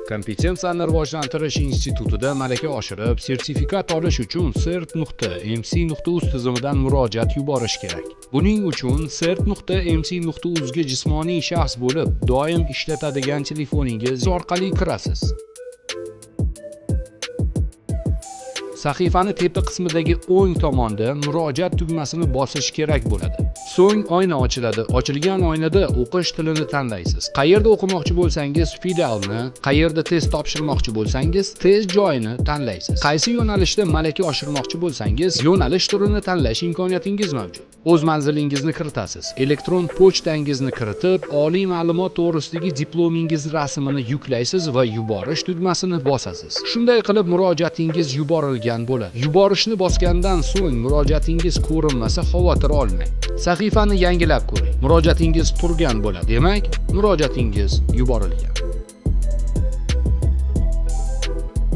Kompetensiyani rivojlantirish institutida malaka oshirib, sertifikat olish uchun cert.mc.uz tizimidan murojaat yuborish kerak. Buning uchun cert.mc.uz ga jismoniy shaxs bo'lib, doim ishlatadigan telefoningiz orqali kirasiz. Sahifani tepa qismidagi o'ng tomonda murojaat tugmasini bosish kerak bo'ladi. So'ng oyna ochiladi. Ochilgan oynada o'qish tilini tanlaysiz. Qayerda o'qimoqchi bo'lsangiz filialni, qayerda test topshirmoqchi bo'lsangiz test joyini tanlaysiz. Qaysi yo'nalishda malaka oshirmoqchi bo'lsangiz yo'nalish turini tanlash imkoniyatingiz mavjud. O'z manzilingizni kiritasiz. Elektron pochtangizni kiritib, oliy ma'lumot to'g'risidagi diplomingiz rasmini yuklaysiz va yuborish tugmasini bosasiz. Shunday qilib murojaatingiz yuborilgan bo'ladi. Yuborishni bosgandan so'ng murojaatingiz ko'rinmasa xavotir olmang. Sahifani yangilab ko'ring. Murojaatingiz turgan bo'ladi. Demak, murojaatingiz yuborilgan.